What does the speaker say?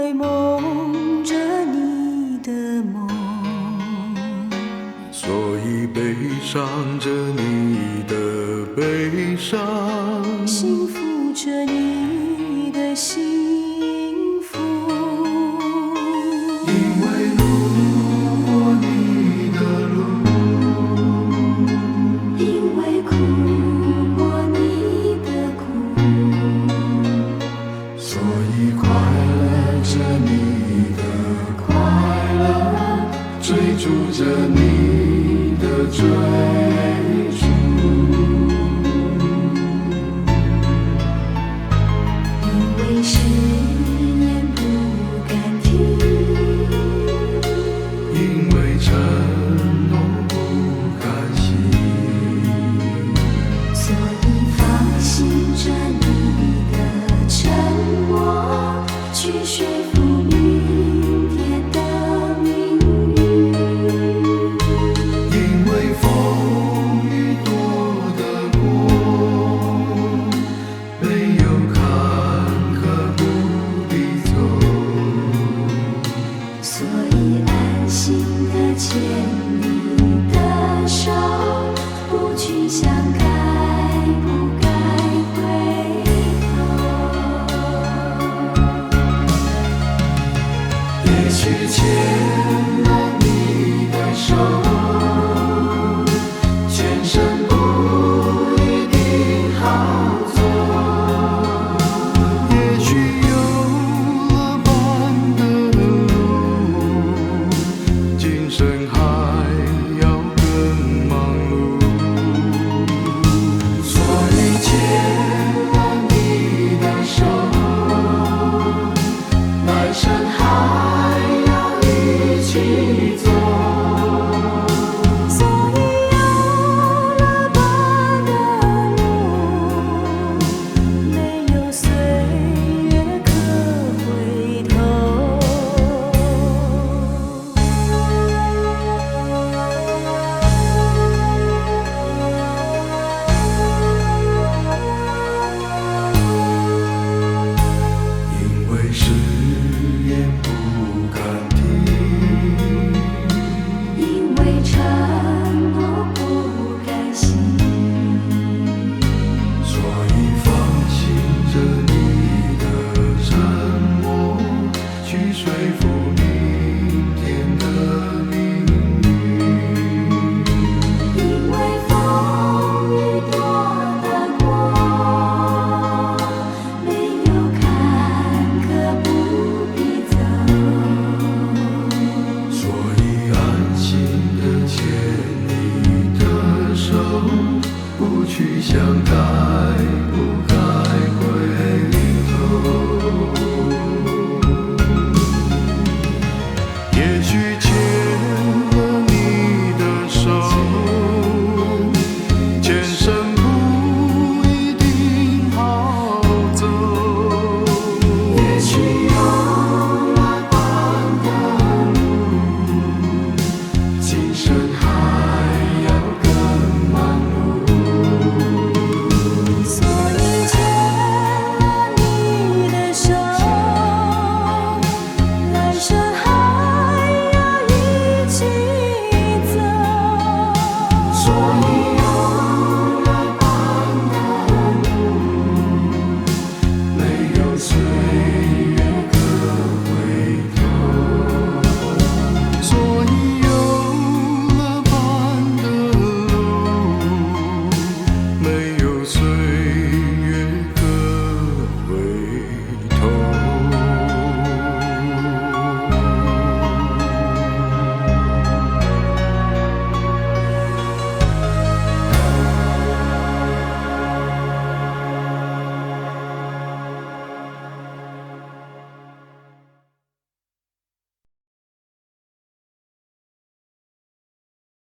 為夢著你的夢，所以悲傷著你的悲傷，幸福著你的幸福。因為路過你的路，因為苦過你的苦，所以快樂著你的快樂，追逐著你的追逐。因為誓言不敢聽，因為承諾不敢信，所以放心著你的沉默，去說服明天的命運。因為風雨躲得過，沒有坎坷不必走。所以安心的牽你的手，不去想該不該回頭。也許前